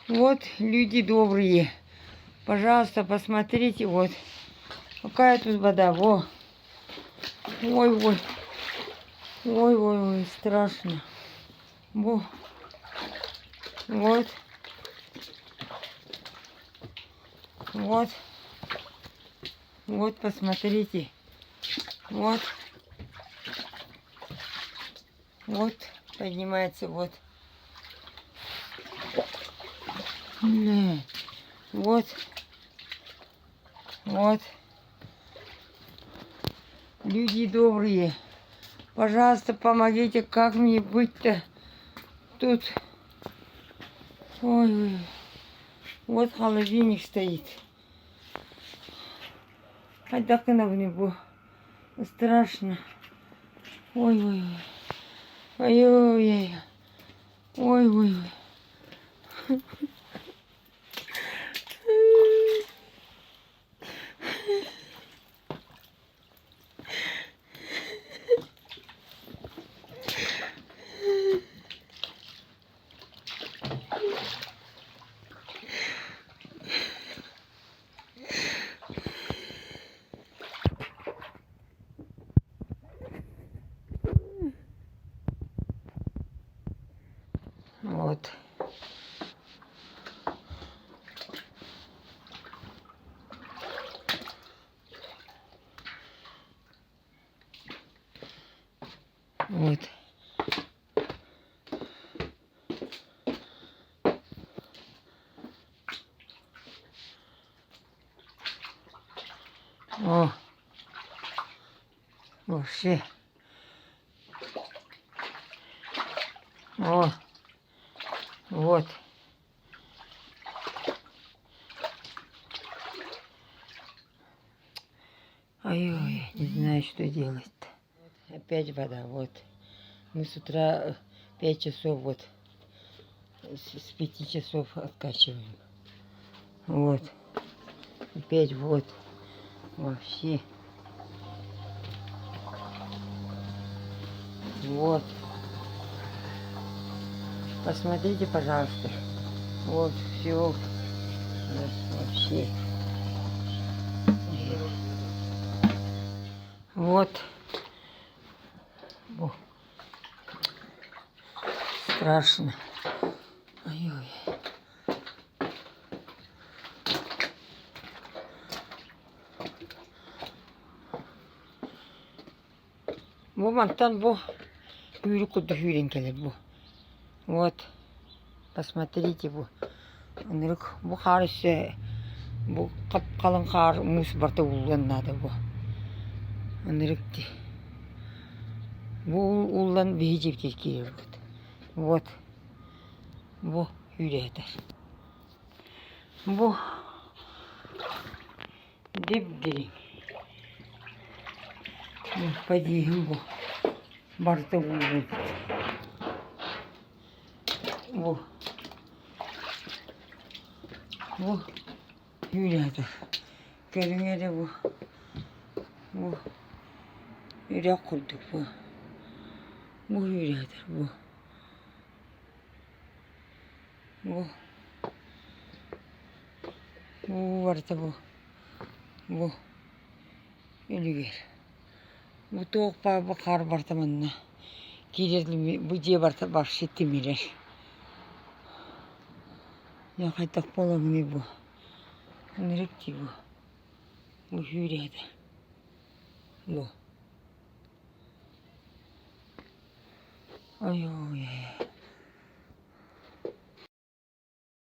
Вот люди добрые. Пожалуйста, посмотрите, вот. Какая тут вода, во. Ой-ой. Ой-ой-ой, страшно. Во. Вот. Вот. Вот, посмотрите. Вот. Вот, поднимается, вот. Бля. Вот. Вот. Люди добрые, пожалуйста, помогите, как мне быть-то тут. Ой, ой. Вот холодильник стоит. Хайдах гынабыный бу? Страшно. Ой-ой-ой. Ой-ой-ой. Ой-ой-ой. Вот. Вот. О, вообще. О, вот. Ой-ой, не знаю, что делать-то. Опять вода, вот. Мы с утра 5 часов, вот, с 5 часов откачиваем. Вот. Опять вот. Вообще. Вот. Посмотрите, пожалуйста. Вот, все. Вообще. Вот. О. Страшно. Ой-ой. Бу мантан бу үүрүк курдук үүрэн кэлэр бу. Вот посмотрите бу ынырык бу хаар өссө бу хап-халыҥ хаар муус барыта ууллуон наада бу. Ынырык дии. Бу ууллан биһи дьиэбитигэр киирэрбит. Вот бу үүрэ Бу дип-дириҥ подъеһым бу барыта ууллубут бу бу үүнээтэ кэлиҥ эрэ бу бу үрэх курдук бу бу үүнээтэ бу Бу бу барыта бу бу үлүгэр. Бу туох баар бу хаар барыта манна киирэр бу дьиэ барыта вообще тимирэр. Дьэ хайдах буолабыный бу? Ынырык дии бу. Бу сүүрээтэ. Бу. Ой-ой.